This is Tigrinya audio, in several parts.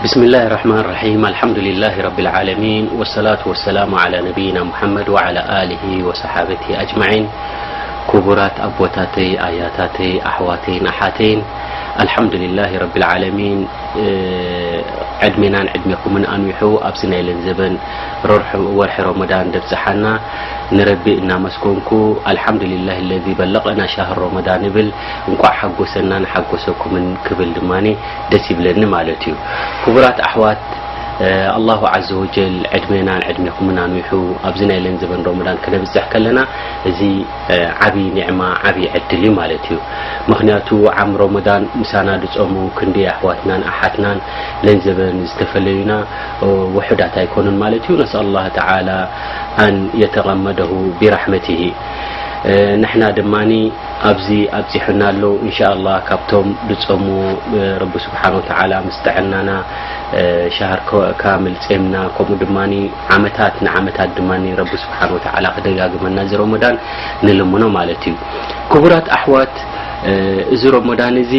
بسم الله الرحمن الرحيم. الحمد لله رب العالمين، والصلاة والسلام على نبينا محمد وعلى آله وصحابته أجمعين. ክቡራት ኣቦታተይ፣ ኣያታተይ፣ ኣሕዋተይን ኣሓተይን፣ ኣልሓምዱሊላሂ ረቢል ዓለሚን። እ፣ ዕድሜናን ዕድሜኹምን ኣንዊሑ ኣብዚ ናይ ለን ዘበን ሮርሒ-፣ ወርሒ ረመዳን ደብጽሓና ንረቢ እናመስገንኩ፣ ኣልሓምዱሊላሂ ለዚ በለቀና ሻህር ረመዳን እብል። እንቋዕ ሓጎሰናን ሓጎሰኩምን ክብል ድማኒ ደስ ይብለኒ ማለት እዩ። ክቡራት ኣሕዋት፣ እ፣ ኣላሁ ዓዘ ወጀል ዕድሜናን ዕድሜኹምን ኣንዊሑ ኣብዚ ናይ ለን ዘበን ረመዳን ክነብጽሕ ከለና፣ እዚ፣ እ፣ ዓቢ ኒዕማ፣ ዓቢ ዕድል እዩ ማለት እዩ። ምኽንያቱ ዓም ረመዳን ምሳና ድጸሙ ክንደይ ኣሕዋትናን ኣሓትናን ለን ዘበን ዝተፈለዩና፣ እ፣ ውሑዳት ኣይኮኑን ማለት እዩ። ነስኣል ኣላህ ተዓላ ኣን የተቀመደሁ ቢራሕመቲሂ። እ፣ ንሕና ድማኒ ኣብዚ ኣብጺሑና ኣሎ። ኢንሻኣላህ ካብቶም ድጸሙ፣ እ፣ ረቢ ስብሓን ወተዓላ ምስ ጥዕናና፣ እ፣ ሻህር ከ-፣ ካምል ጼምና፣ ከምኡ ድማኒ ዓመታት ንዓመታት ድማኒ ረቢ ስብሓን ወተዓላ ክደጋግመና እዚ ረመዳን ንልምኖ ማለት እዩ። ክቡራት ኣሕዋት፣ እ፣ እዚ ረመዳን እዚ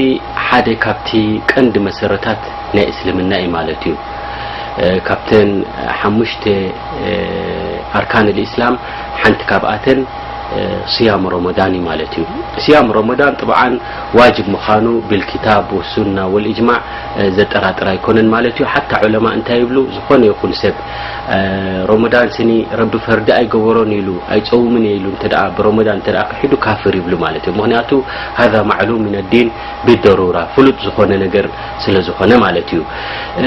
ሓደ ካብቲ ቀንዲ መሰረታት ናይ እስልምና እዩ ማለት እዩ። እ፣ ካብተን ሓሙሽተ፣ እ፣ ኣርካን ልእስላም ሓንቲ ካብኣተን፣ እ፣ ስያም ረመዳን እዩ ማለት እዩ። ስያም ረመዳን ጥብዓን ዋጅብ ምዃኑ ብልኪታብ ወሱና ወልእጅማዕ፣ እ፣ ዘጠራጥር ኣይኮነን ማለት እዩ። ሓታ ዑለማ እንታይ ይብሉ? ዝኾነ ይኹን ሰብ፣ እ፣ ረመዳን ስኒ ረቢ ፈርዲ ኣይገበሮን ኢሉ፣ ኣይጸውምን እየ ኢሉ እንተ ደኣ ብረመዳን እንተ ደኣ ክሒዱ ካፍር ይብሉ ማለት እዩ። ምኽንያቱ ሃዛ ማዕሉም ሚነ ዲን ብደሩራ ፍሉጥ ዝኾነ ነገር ስለ ዝኾነ ማለት እዩ። እ፣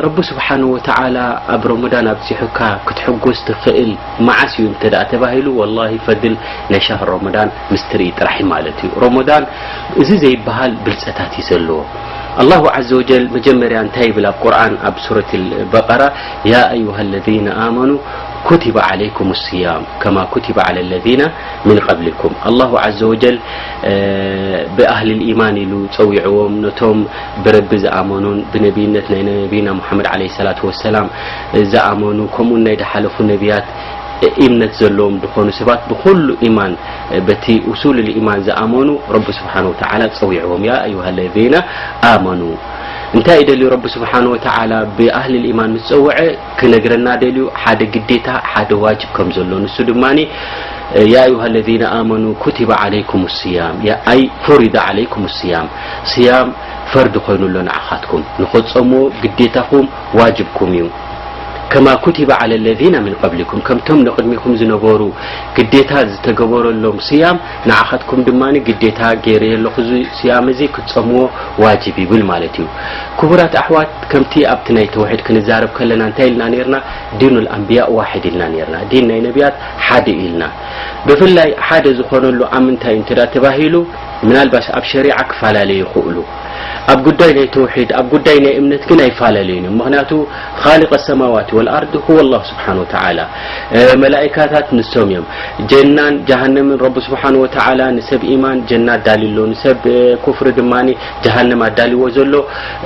ረቢ ስብሓን ወተዓላ ኣብ ረመዳን ኣብጺሑካ ክትሕጎስ ትኽእል መዓስ እዩ እንተ ደኣ ተባሂሉ፣ ወላሂ ፈድል ናይ ሻህር ረመዳን ምስ ትርኢ ጥራሕ እዩ ማለት እዩ። ረመዳን እዚ ዘይበሃል ብልጸታት እዩ ዘለዎ። ኣላሁ ዓዘ ወጀል መጀመርያ እንታይ ይብል ኣብ ቁርኣን? ኣብ ሱረት በቀራ፣ ያ ኣዩሃ ለዚነ ኣመኑ ኩቲበ ዓለይኩም ስያም ከማ ኩቲበ ዓለ ለዚነ ሚን ቀብሊኩም። ኣላሁ ዓዘ ወጀል፣ እ፣ ብኣህልል ኢማን ኢሉ ጸዊዕዎም፣ ነቶም ብረቢ ዝኣመኑን ብነቢይነት ናይ ነቢና ሙሓመድ ዓለይሂ ሰላቱ ወሰላም ዝኣመኑ፣ ከምኡን ናይ ዝሓለፉ ነቢያት እምነት ዘለዎም ዝኾኑ ሰባት ብኹሉ ኢማን፣ በቲ ኡሱሉል ኢማን ዝኣመኑ ረቢ ስብሓነ ወተዓላ ጸዊዕዎም። ያ ኣዩሃ ለዚነ ኣመኑ። እንታይ እዩ ደልዩ ረቢ ስብሓነ ወተዓላ ብኣህልል ኢማን ምስ ጸውዐ ክነግረና ደልዩ ሓደ ግዴታ፣ ሓደ ዋጅብ ከም ዘሎ። ንሱ ድማኒ፣ ያ ኣዩሃ ለዚነ ኣመኑ ኩቲበ ዓለይኩም ስያም፣ ያ-፣ ኣይ ፉሪደ ዓለይኩም ስያም፣ ስያም ፈርዲ ኮይኑ ኣሎ ንዓኻትኩም፣ ንኸትጸምዎ ግዴታኹም ዋጅብኩም እዩ። ከማ ኩቲበ ዓለ ለዚነ ሚን ቀብሊኩም፣ ከምቶም ንቕድሚኹም ዝነበሩ ግዴታ ዝተገበረሎም ስያም፣ ንዓኻትኩም ድማኒ ግዴታ ገይረ ኣለኹ፣ እዚ ስያም እዚ ክትጸምዎ ዋጅብ ይብል ማለት እዩ። ክቡራት ኣሕዋት፣ ከምቲ ኣብቲ ናይ ተውሒድ ክንዛረብ ከለና እንታይ ኢልና ነይርና? ዲኑል ኣንብያ ዋሒድ ኢልና ነይርና። ዲን ናይ ነቢያት ሓደ ኢልና። ብፍላይ ሓደ ዝኾነሉ ኣብ ምንታይ እንተ ደኣ ተባሂሉ፣ ምናልባሽ ኣብ ሸሪዓ ክፈላለዩ ይኽእሉ። ኣብ ጉዳይ ናይ ተውሒድ፣ ኣብ ጉዳይ ናይ እምነት ግን ኣይፈላለዩን እዮም። ምኽንያቱ ኻሊቀ ሰማዋት ወልኣርድ ሁወ ኣላህ ስብሓነ ወተዓላ። እ፣ መላኢካታት ንሶም እዮም። ጀናን ጀሃነምን ረቢ ስብሓነ ወተዓላ ንሰብ ኢማን ጀና ኣዳልዩ ኣሎ፣ ንሰብ፣ እ፣ ኩፍሪ ድማኒ ጀሃነም ኣዳልዎ ዘሎ፣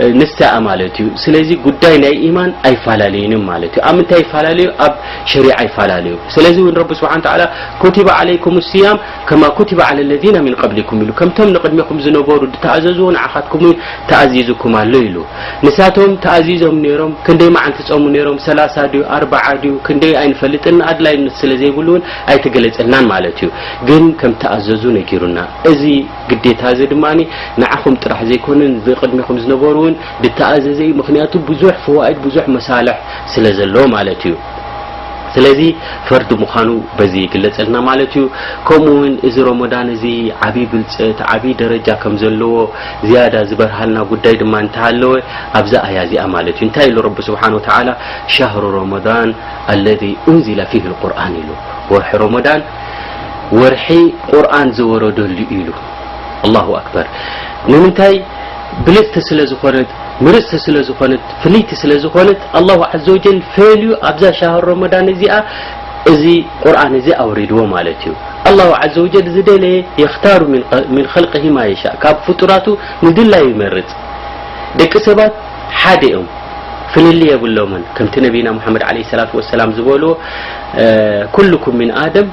እ፣ ንሳ እያ ማለት እዩ። ስለዚ ጉዳይ ናይ ኢማን ኣይፈላለዩን እዮም ማለት እዩ። ኣብ ምንታይ ይፈላለዩ? ኣብ ሸሪዓ ይፈላለዩ። ስለዚ እውን ረቢ ስብሓነ ወተዓላ ኩቲበ ዓለይኩም ስያም ከማ ኩቲበ ዓለ ለዚነ ሚን ቀብሊኩም ኢሉ፣ ከምቶም ንቕድሚኹም ዝነበሩ ዝተኣዘዝዎ ንዓኻትኩም እውን ተኣዚዙኩም ኣሎ ኢሉ። ንሳቶም ተኣዚዞም ነይሮም፣ ክንደይ መዓልቲ ጸሙ ነይሮም? ሰላሳ ድዩ ኣርባዓ ድዩ ክንደይ ኣይንፈልጥን፣ ኣድላይነት ስለ ዘይብሉ እውን ኣይተገለጸልናን ማለት እዩ። ግን ከም ተኣዘዙ ነጊሩና። እዚ ግዴታ እዚ ድማኒ ንዓኹም ጥራሕ ዘይኮነን፣ ዝቕድሚኹም ዝነበሩ እውን ዝተኣዘዘ እዩ። ምኽንያቱ ብዙሕ ፈዋኢድ፣ ብዙሕ መሳልሕ ስለ ዘለዎ ማለት እዩ። ስለዚ ፈርዲ ምዃኑ በዚ ይግለጸልና ማለት እዩ። ከምኡ እውን እዚ ረመዳን እዚ ዓቢ ብልጸት፣ ዓቢ ደረጃ ከም ዘለዎ ዝያዳ ዝበርሃልና ጉዳይ ድማ እንተሃለወ ኣብዛ ኣያ እዚኣ ማለት እዩ። እንታይ ኢሉ ረቢ ስብሓነ ወተዓላ? ሻህሩ ረመዳን ኣለዚ ኡንዚለ ፊሂ ልቁርኣን ኢሉ። ወርሒ ረመዳን ወርሒ ቁርኣን ዝወረደሉ ኢሉ። ኣላሁ ኣክበር። ንምንታይ? ብልጽቲ ስለ ዝኾነት፣ ምርጽቲ ስለ ዝኾነት፣ ፍልይቲ ስለ ዝኾነት፣ ኣላሁ ዓዘ ወጀል ፈልዩ ኣብዛ ሻህር ረመዳን እዚኣ እዚ ቁርኣን እዚ ኣውሪድዎ ማለት እዩ። ኣላሁ ዓዘ ወጀል ዝደለየ የኽታሩ ሚን ኸ-፣ ሚን ኸልቅሂ ማ የሻእ፣ ካብ ፍጡራቱ ንድላዩ ይመርጽ። ደቂ ሰባት ሓደ እዮም፣ ፍልልይ የብሎምን። ከምቲ ነቢና ሙሓመድ ዓለይሂ ሰላቱ ወሰላም ዝበልዎ፣ እ፣ ኩሉኩም ሚን ኣደም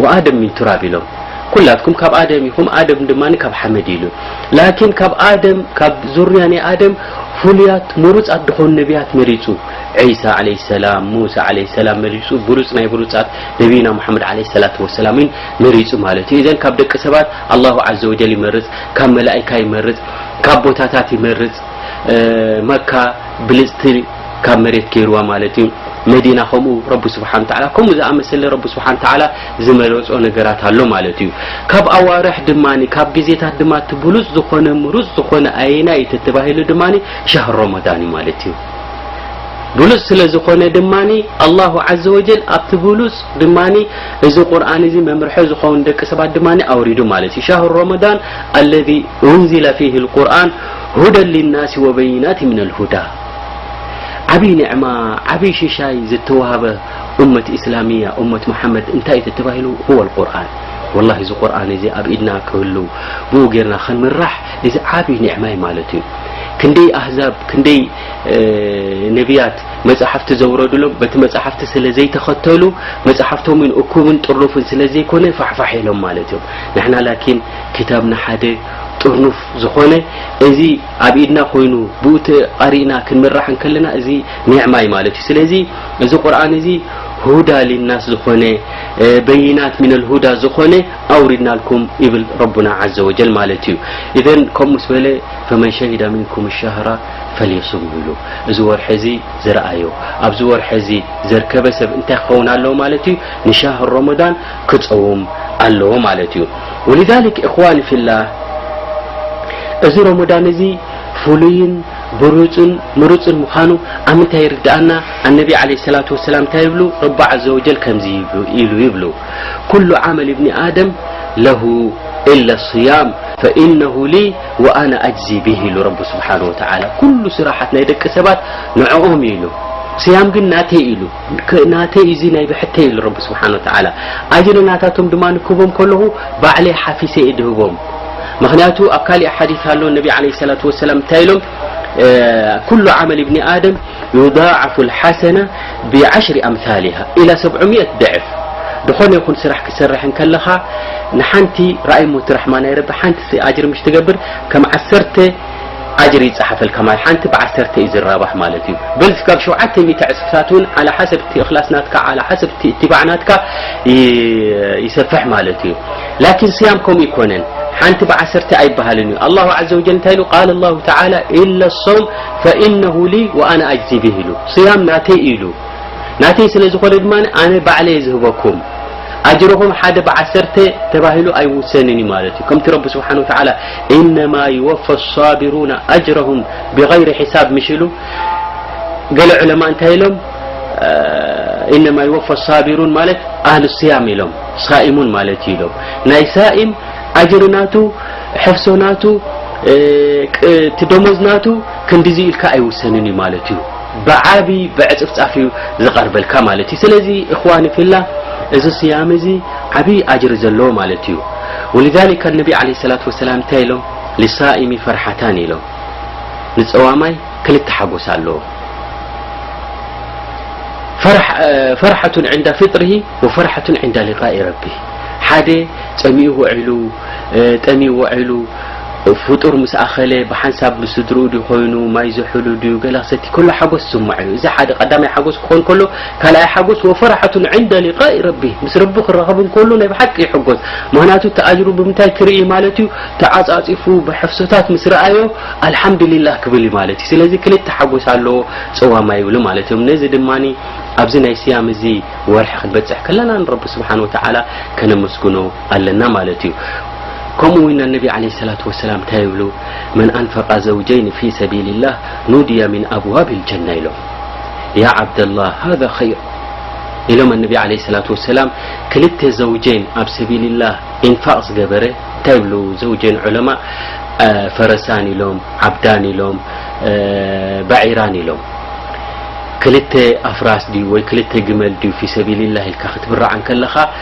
ወኣደም ሚን ቱራብ ኢሎም። ኩላትኩም ካብ ኣደም ኢኹም፣ ኣደም ድማ ካብ ሓመድ ኢሉ። ላኪን ካብ ኣደም፣ ካብ ዙርያ ናይ ኣደም ፍሉያት ምሩጻት ዝኾኑ ነቢያት መሪጹ። ዒሳ ዓለይሂ ሰላም፣ ሙሳ ዓለይሂ ሰላም መሪጹ፣ ብሉጽ ናይ ብሉጻት ነቢይና ሙሐመድ ዓለይሂ ሰላቱ ወሰላም እውን መሪጹ ማለት እዩ። እዘን ካብ ደቂ ሰባት ኣላሁ ዐዘ ወጀል ይመርጽ፣ ካብ መላኢካ ይመርጽ፣ ካብ ቦታታት ይመርጽ። እ፣ መካ ብልጽቲ ካብ መሬት ገይርዋ ማለት እዩ። መዲና ከምኡ ረቢ ስብሓን ተዓላ ከምኡ ዝኣመሰለ ረቢ ስብሓን ተዓላ ዝመረጾ ነገራት ኣሎ ማለት እዩ። ካብ ኣዋርሕ ድማ፣ ካብ ግዜታት ድማ እቲ ብሉጽ ዝኾነ ምሩጽ ዝኾነ ኣየናይ እዩ ተተባሂሉ ድማ ሻህር ረመዳን እዩ ማለት እዩ። ብሉጽ ስለ ዝኾነ ድማ ኣላሁ ዐዘ ወጀል ኣብቲ ብሉጽ ድማ እዚ ቁርኣን እዚ መምርሒ ዝኸውን ደቂ ሰባት ድማ ኣውሪዱ ማለት እዩ። ሻህር ረመዳን አለዚ ኡንዚለ ፊህ ልቁርኣን ሁደን ሊናሲ ወበይናት ሚነል ሁዳ። ዓብዪ ኒዕማ፣ ዓብዪ ሽሻይ ዝተዋህበ ኡመት ኢስላሚያ፣ ኡመት መሓመድ እንታይ እዩ ተባሂሉ? ሁወል ቁርኣን። ወላሂ እዚ ቁርኣን እዚ ኣብ ኢድና ክህሉ፣ ብኡ ጌርና ክንምራሕ፣ እዚ ዓብዪ ኒዕማ እዩ ማለት እዩ። ክንደይ ኣህዛብ፣ ክንደይ፣ እ፣ ነቢያት መጻሕፍቲ ዘውረዱሎም፣ በቲ መጻሕፍቲ ስለ ዘይተኸተሉ፣ መጻሕፍቶም እውን እኩብን ጥርኑፍን ስለ ዘይኮነ ፋሕፋሕ ኢሎም ማለት እዮም። ንሕና ላኪን ክታብና ሓደ ጥርኑፍ ዝኾነ፣ እዚ ኣብ ኢድና ኮይኑ ብኡ ተቐሪእና ክንምራሕ እንከለና፣ እዚ ኒዕማ እዩ ማለት እዩ። ስለዚ እዚ ቁርኣን እዚ ሁዳ ሊናስ ዝኾነ፣ እ፣ በይናት ሚነል ሁዳ ዝኾነ ኣውሪድናልኩም ይብል ረቡና ዐዘ ወጀል ማለት እዩ። ኢዘን ከምኡ ምስ በለ፣ ፈመን ሸሂደ ሚንኩም ሸህራ ፈልየሱም ይብሉ። እዚ ወርሒ እዚ ዝረኣዮ፣ ኣብዚ ወርሒ እዚ ዘርከበ ሰብ እንታይ ክኸውን ኣለዎ ማለት እዩ? ንሻህር ረመዳን ክጸውም ኣለዎ ማለት እዩ። ወሊዛሊክ እኽዋኒ ፊላህ፣ እዚ ረመዳን እዚ ፍሉይን ብሩጽን ምሩጽን ምዃኑ ኣብ ምንታይ ይርድኣና? ኣነቢ ዓለይሂ ሰላቱ ወሰላም እንታይ ይብሉ? ረቢ ዐዘ ወጀል ከምዚ ይብሉ፣ ኢሉ ይብሉ፣ ኩሉ ዓመል እብኒ ኣደም ለሁ ኢለ ስያም ፈኢነሁ ሊ ወኣና ኣጅዚ ቢሂ ኢሉ ረቢ ስብሓን ወተዓላ። ኩሉ ስራሓት ናይ ደቂ ሰባት ንዕኦም እዩ ኢሉ። ስያም ግን ናተይ ኢሉ። ከ-፣ ናተይ እዚ ናይ ብሕተይ ኢሉ ረቢ ስብሓን ወተዓላ። ኣጅሪ ናታቶም ድማ ንክህቦም ከለኹ ባዕለይ ሓፊሰ እየ ድህቦም። ምኽንያቱ ኣብ ካሊእ ሓዲስ ኣሎ ነቢ ዓለይሂ ሰላቱ ወሰላም እንታይ ኢሎም? እ፣ ኩሉ ዓመል እብኒ ኣደም ዩዳዓፉ ልሓሰና ብዓሽሪ ኣምሳሊሃ ኢላ ሰብዑሚእት ድዕፍ። ዝኾነ ይኹን ስራሕ ክሰርሕ እንከለኻ ንሓንቲ ራእይ ሞት ራሕማ ናይ ረቢ ሓንቲ ስ-፣ ኣጅሪ ምሽ ትገብር ከም ዓሰርተ ኣጅሪ ይጸሓፈልካ ማለት ሓንቲ ብዓሰርተ እዩ ዝራባሕ ማለት እዩ። በል ካብ ሸውዓተ ሚእቲ ዕጽፍታት እውን ዓላ ሓሰብ እቲ እኽላስ ናትካ፣ ዓላ ሓሰብ እቲ እትባዕ ናትካ ይ-፣ ይሰፍሕ ማለት እዩ። ላኪን ስያም ከምኡ ይኮነን። ሓንቲ ብዓሰርተ ኣይበሃልን እዩ። ኣላሁ ዐዘ ወጀል እንታይ ኢሉ? ቃለ ላሁ ተዓላ፣ ኢለ ሶም ፈኢነሁ ሊ ወኣና ኣጅዚ ቢህ ኢሉ። ስያም ናተይ ኢሉ። ናተይ ስለ ዝኾነ ድማ ኣነ ባዕለ እየ ዝህበኩም። ኣጅርኹም ሓደ ብዓሰርተ ተባሂሉ ኣይውሰንን እዩ ማለት እዩ። ከምቲ ረቢ ስብሓን ወተዓላ፣ ኢነማ ይወፈ ሳቢሩና ኣጅረሁም ብገይሪ ሒሳብ ምሽ ኢሉ። ገለ ዑለማ እንታይ ኢሎም? እ፣ ኢነማ ይወፈ ሳቢሩን ማለት ኣህሉ ስያም ኢሎም፣ ሳኢሙን ማለት እዩ ኢሎም። ናይ ሳኢም ኣጅሪ ናቱ፣ ሕፍሶ ናቱ፣ እ፣ ቅ-፣ እቲ ደሞዝ ናቱ ክንድዚ ኢልካ ኣይውሰንን እዩ ማለት እዩ። ብዓቢ ብዕጽፍጻፍ እዩ ዝቐርበልካ ማለት እዩ። ስለዚ እኽዋኒ ፊላ፣ እዚ ስያም እዚ ዓቢ ኣጅሪ ዘለዎ ማለት እዩ። ወሊዛሊከ ነቢ ዓለይሂ ሰላቱ ወሰላም እንታይ ኢሎም? ሊሳኢሚ ፈርሓታን ኢሎም። ንጸዋማይ ክልተ ሓጎስ ኣለዎ። ፈርሕ-፣ እ፣ ፈርሐቱን ዕንዳ ፍጥርሂ ወፈርሐቱን ዕንዳ ሊቃኢ ረቢ። ሓደ ጸሚኡ ውዒሉ፣ እ፣ ጠሚኡ ውዒሉ፣ ፍጡር ምስ ኣኸለ ብሓንሳብ ምስ ስድርኡ ድዩ ኮይኑ፣ ማይ ዝሕሉ ድዩ፣ ገላ ክሰቲ ከሎ ሓጎስ ዝስምዖ እዩ። እዚ ሓደ ቀዳማይ ሓጎስ ክኾን ከሎ፣ ካልኣይ ሓጎስ ወፈርሐቱን ዕንደ ሊቃኢ ረቢ፣ ምስ ረቢ ክራኸብ እንከሎ ናይ ብሓቂ ይሕጎስ። ምኽንያቱ እቲ ኣጅሩ ብምንታይ ክርኢ ማለት እዩ? ተዓጻጺፉ ብሕፍሶታት ምስ ረኣዮ ኣልሓምዱሊላህ ክብል እዩ ማለት እዩ። ስለዚ ክልተ ሓጎስ ኣለዎ ጸዋማ ይብሉ ማለት እዮም። ነዚ ድማኒ ኣብዚ ናይ ስያም እዚ ወርሒ ክንበጽሕ ከለና ንረቢ ስብሓን ወተዓላ ከነመስግኖ ኣለና ማለት እዩ። ከምኡ እውን ነቢ ዓለይሂ ሰላቱ ወሰላም እንታይ ይብሉ? መን ኣንፈቃ ዘውጀይን ፊ ሰቢልላህ ኑድያ ሚን ኣብዋብ ልጀና ኢሎም። ያ ዓብደላህ ሃዛ ኸይር ኢሎም ነቢ ዓለይሂ ሰላቱ ወሰላም። ክልተ ዘውጀይን ኣብ ሰቢልላህ ኢንፋቅ ዝገበረ እንታይ ይብሉ? ዘውጀይን ዑለማ፣ እ፣ ፈረሳን ኢሎም፣ ዓብዳን ኢሎም፣ እ፣ ባዒራን ኢሎም። ክልተ ኣፍራስ ድዩ ወይ ክልተ ግመል ድዩ ፊ ሰቢልላህ ኢልካ ክትብራዕ እንከለኻ፣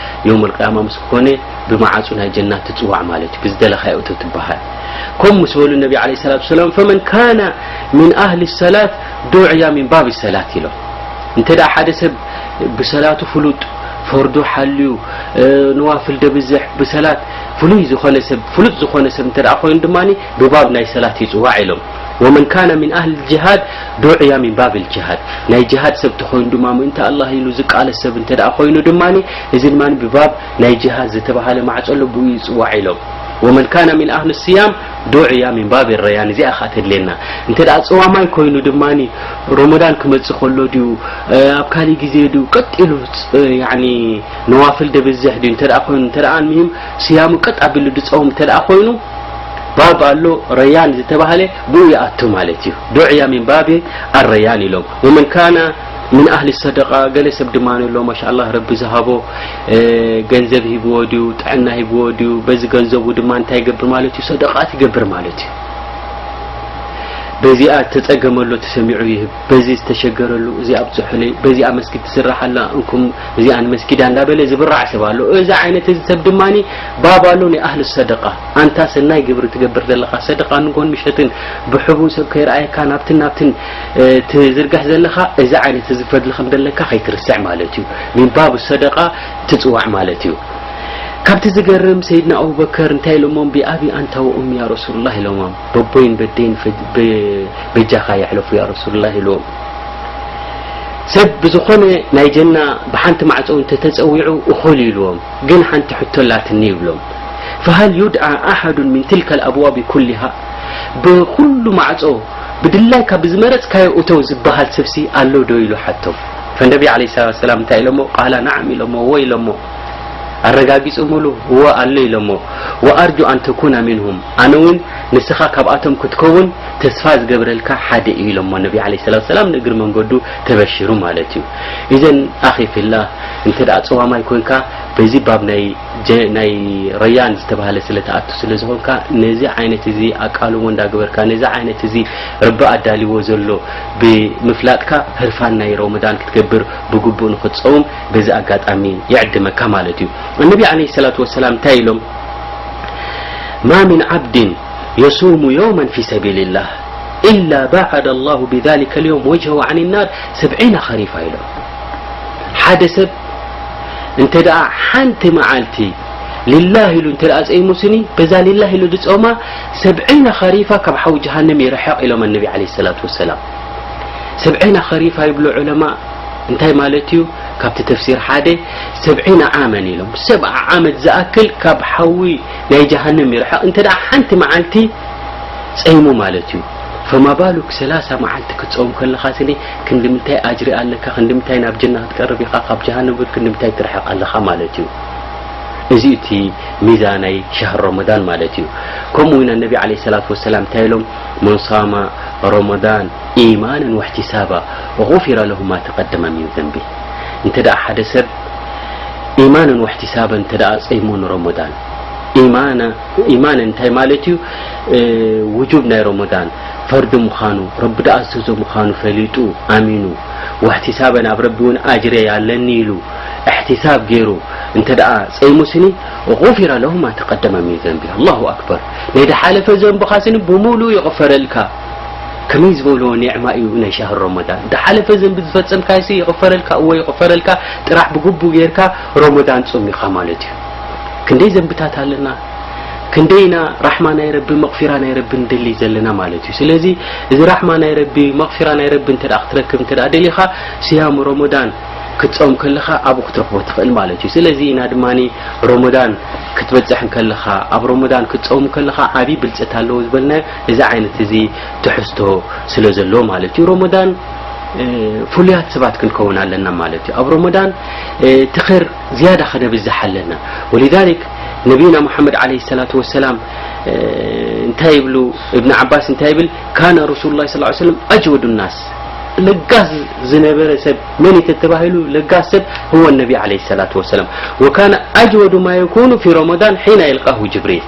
የውመል ቅያማ ምስ ኮነ ብመዓጹ ናይ ጀናት ትጽዋዕ ማለት እዩ። ብዝደለኻዮ እቶ ትበሃል። ከምኡ ምስ በሉ ነቢ ዓለይሂ ሰላቱ ወሰላም፣ ፈመን ካነ ሚን ኣህሊ ሰላት ዱዕያ ሚን ባብ ሰላት ኢሎም። እንተ ደኣ ሓደ ሰብ ብሰላቱ ፍሉጥ፣ ፈርዱ ሓልዩ፣ እ፣ ነዋፍል ደብዝሕ ብሰላት ፍሉይ ዝኾነ ሰብ፣ ፍሉጥ ዝኾነ ሰብ እንተ ደኣ ኮይኑ ድማ ብባብ ናይ ሰላት ይጽዋዕ ኢሎም። ወመን ካነ ሚን ኣህል ጅሃድ ዱዕያ ሚን ባብል ጅሃድ። ናይ ጅሃድ ሰብ ተኾይኑ ድማ ምእንቲ ኣላህ ኢሉ ዝቃለስ ሰብ እንተ ደኣ ኮይኑ ድማ እዚ ድማ ብባብ ናይ ጅሃድ ዝተባህለ ማዕጾ ኣሎ፣ ብኡ ይጽዋዕ ኢሎም። ወመን ካነ ሚን ኣህል ስያም ዱዕያ ሚን ባብ ረያን። እዚኣ ኸኣ ተድልየና። እንተ ደኣ ጽዋማይ ኮይኑ ድማ ሮመዳን ክመጽእ ከሎ ድዩ፣ እ፣ ኣብ ካሊእ ግዜ ድዩ ቀጢሉ፣ እ፣ ያኒ ነዋፍል ደብዝሕ ድዩ እንተ ደኣ ኮይኑ፣ እንተ ደኣ ኣልሚሂም ስያሙ ቀጥ ኣቢሉ ድጸውም እንተ ደኣ ኮይኑ፣ ባብ ኣሎ ረያን ዝተባህለ ብኡ ይኣቱ ማለት እዩ። ዱዕያ ሚን ባቢ ኣረያን ኢሎም። ወመን ካነ ሚን ኣህሊ ሰደቃ፣ ገለ ሰብ ድማ ኣሎ ማሻኣላህ ረቢ ዝሃቦ፣ እ፣ ገንዘብ ሂብዎ ድዩ፣ ጥዕና ሂብዎ ድዩ፣ በዚ ገንዘቡ ድማ እንታይ ይገብር ማለት እዩ? ሰደቃት ይገብር ማለት እዩ። በዚኣ ዝተጸገመሉ ተሰሚዑ ይህብ፣ በዚ ዝተሸገረሉ እዚ ኣብጽሑለይ፣ በዚኣ መስጊድ ትስራሕ ኣላ፣ እንኩም እዚኣ ንመስጊዳ እንዳበለ ዝብራዕ ሰብ ኣሎ። እዚ ዓይነት እዚ ሰብ ድማኒ ባብ ኣሎ ናይ ኣህሊ ሰደቃ። ኣንታ ሰናይ ግብሪ ትገብር ዘለኻ፣ ሰደቃ ንጎን ምሸትን ብሕቡእ ሰብ ከይረኣየካ ናብትን ናብትን፣ እ፣ ትዝርግሕ ዘለኻ፣ እዚ ዓይነት እዚ ፈድሊ ከም ዘለካ ከይትርስዕ ማለት እዩ። ሚን ባብ ሰደቃ ትጽዋዕ ማለት እዩ። ካብቲ ዝገርም ሰይድና ኣቡበከር እንታይ ኢሎሞም? ቢኣቢ ኣንታ ወኡሚ ያ ረሱሉላህ ኢሎሞም። በቦይን በደይን ፈ-፣ በ-፣ በጃኻ የሕለፉ ያ ረሱሉላህ ኢሎም። ሰብ ብዝኾነ ናይ ጀና ብሓንቲ ማዕጾ እንተ ተጸዊዑ እኹል ኢልዎም፣ ግን ሓንቲ ሕቶ ኣላትኒ ይብሎም። ፈሃል ዩድዓ ኣሓዱን ሚን ትልከል ኣብዋቢ ኩሊሃ? ብኹሉ ማዕጾ ብድላይካ ብዝመረጽካዮ እተው ዝበሃል ሰብሲ ኣሎ ዶ ኢሉ ሓቶም። ፈነቢ ዓለይሂ ሰላቱ ወሰላም እንታይ ኢሎሞ? ቃላ ነዓም ኢሎሞ፣ እወ ኢሎሞ። ኣረጋጊጾምሉ፣ እወ ኣሎ ኢሎሞ። ወኣርጁ ኣን ተኩነ ሚንሁም፣ ኣነ እውን ንስኻ ካብኣቶም ክትከውን ተስፋ ዝገብረልካ ሓደ እዩ ኢሎሞ ነቢ ዓለይሂ ሰላቱ ወሰላም፣ ንእግሪ መንገዱ ተበሺሩ ማለት እዩ። ኢዘን ኣኺ ፊላህ፣ እንተ ደኣ ጸዋማይ ኮንካ በዚ ባብ ናይ ጀ-፣ ናይ ረያን ዝተባህለ ስለ ትኣቱ ስለ ዝኾንካ፣ ነዚ ዓይነት እዚ ኣቃልቦ እንዳገበርካ፣ ነዚ ዓይነት እዚ ረቢ ኣዳልዎ ዘሎ ብምፍላጥካ፣ ህርፋን ናይ ረመዳን ክትገብር ብግቡእ ንኽትጸውም በዚ ኣጋጣሚ ይዕድመካ ማለት እዩ። እነቢ ዓለይሂ ሰላቱ ወሰላም እንታይ ኢሎም? ማ ሚን ዓብድን የሱሙ የውመን ፊ ሰቢልላህ ኢላ ባዓደ ላሁ ቢዛሊከ ልየውም ወጅሀሁ ዓኒ ናር ሰብዒነ ኸሪፋ ኢሎም። ሓደ ሰብ እንተ ደኣ ሓንቲ መዓልቲ ሊላህ ኢሉ እንተ ደኣ ጸይሙ ስኒ፣ በዛ ሊላህ ኢሉ ዝጾማ ሰብዒነ ኸሪፋ ካብ ሓዊ ጀሃነም ይርሕቕ ኢሎም ኣነቢ ዓለይሂ ሰላቱ ወሰላም። ሰብዒነ ኸሪፋ ይብሉ ዑለማ እንታይ ማለት እዩ? ካብቲ ተፍሲር ሓደ ሰብዒነ ዓመን ኢሎም፣ ሰብዓ ዓመት ዝኣክል ካብ ሓዊ ናይ ጀሃነም ይርሕቕ። እንተ ደኣ ሓንቲ መዓልቲ ጸይሙ ማለት እዩ። ፈማ ባሉክ ሰላሳ መዓልቲ ክትጸውም ከለኻ ስኒ ክንዲ ምንታይ ኣጅሪ ኣለካ፣ ክንዲ ምንታይ ናብ ጀና ክትቀርብ ኢኻ፣ ካብ ጀሃነም እውን ክንዲ ምንታይ ትርሕቕ ኣለኻ ማለት እዩ። እዚ እቲ ሚዛን ናይ ሸህር ረመዳን ማለት እዩ። ከምኡ እውን ኣነቢ ዓለይሂ ሰላቱ ወሰላም እንታይ ኢሎም? መን ሳመ ረመዳን ኢማነን ወሕቲሳባ ጉፊረ ለሁ ማ ተቀደመ ሚን ዘንቢ። እንተ ደኣ ሓደ ሰብ ኢማነን ወሕቲሳበን እንተ ደኣ ጸይሙ ንረመዳን፣ ኢማነ-፣ ኢማን እንታይ ማለት እዩ? እ፣ ውጁብ ናይ ረመዳን ፈርዲ ምዃኑ፣ ረቢ ደኣ ኣዘዞ ምዃኑ ፈሊጡ፣ ኣሚኑ፣ ወሕቲሳበን ኣብ ረቢ እውን ኣጅሪ ኣለኒ ኢሉ፣ እሕቲሳብ ገይሩ እንተ ደኣ ጸይሙ ስኒ፣ ጉፊረ ለሁ ማ ተቀደመ ሚን ዘንቢ። ኣላሁ ኣክበር። ናይ ድሓለፈ ዘንብኻ ስኒ ብምሉኡ ይቕፈረልካ። ከመይ ዝበሎ ኒዕማ እዩ ናይ ሻህር ረመዳን። ድሓለፈ ዘንቢ ዝፈጸምካዮሲ ይቕፈረልካ፣ እወ ይቕፈረልካ፣ ጥራሕ ብግቡእ ጌርካ ረመዳን ጾም ኢኻ ማለት እዩ። ክንደይ ዘንብታት ኣለና፣ ክንደይ ኢና ራሕማ ናይ ረቢ፣ መቕፊራ ናይ ረቢ ንደሊ ዘለና ማለት እዩ። ስለዚ እዚ ራሕማ ናይ ረቢ፣ መቕፊራ ናይ ረቢ እንተ ደኣ ክትረክብ እንተ ደኣ ደሊኻ፣ ስያም ረመዳን ክትጾም ከለኻ ኣብኡ ክትረኽቦ ትኽእል ማለት እዩ። ስለዚ ኢና ድማኒ ረመዳን ክትበጽሕ እንከለኻ፣ ኣብ ረመዳን ክትጾም እንከለኻ ዓቢ ብልጽት ኣለዎ ዝበልናዮ እዚ ዓይነት እዚ ትሕዝቶ ስለ ዘለዎ ማለት እዩ። ረመዳን፣ እ፣ ፍሉያት ሰባት ክንከውን ኣለና ማለት እዩ። ኣብ ረመዳን፣ እ፣ እቲ ኸይር ዝያዳ ከነብዝሕ ኣለና። ወሊዛሊክ ነቢና ሙሓመድ ዓለይሂ ሰላቱ ወሰላም፣ እ፣ እንታይ ይብሉ? እብን ዓባስ እንታይ ይብል? ካነ ረሱሉላህ ሰለላሁ ዐለይሂ ወሰለም ኣጅወዱ ናስ፣ ለጋስ ዝነበረ ሰብ መን እዩ ተተባሂሉ፣ ለጋስ ሰብ ህወ ነቢ ዓለይሂ ሰላቱ ወሰላም። ወካነ ኣጅወዱ ማ የኩኑ ፊ ረመዳን ሒነ የልቃሁ ጅብሪል።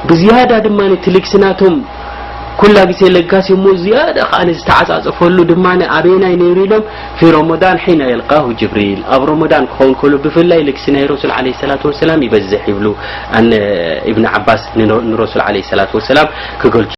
ብዝያዳ ድማ እቲ ልግሲ ናቶም ኩላ ግዜ ለጋስ እሞ ዝያዳ ከኣ ዝተዓጻጸፈሉ ድማ ኣበየናይ ነይሩ ኢሎም፣ ፊ ረመዳን ሒነ የልቃሁ ጅብሪል። ኣብ ረመዳን ክኸውን ከሎ ብፍላይ ልግሲ ናይ ረሱል ዓለይሂ ሰላቱ ወሰላም ይበዝሕ ይብሉ ኣነ እብን ዓባስ ንነ-፣ ንረሱል ዓለይሂ ሰላቱ ወሰላም ክገልጹ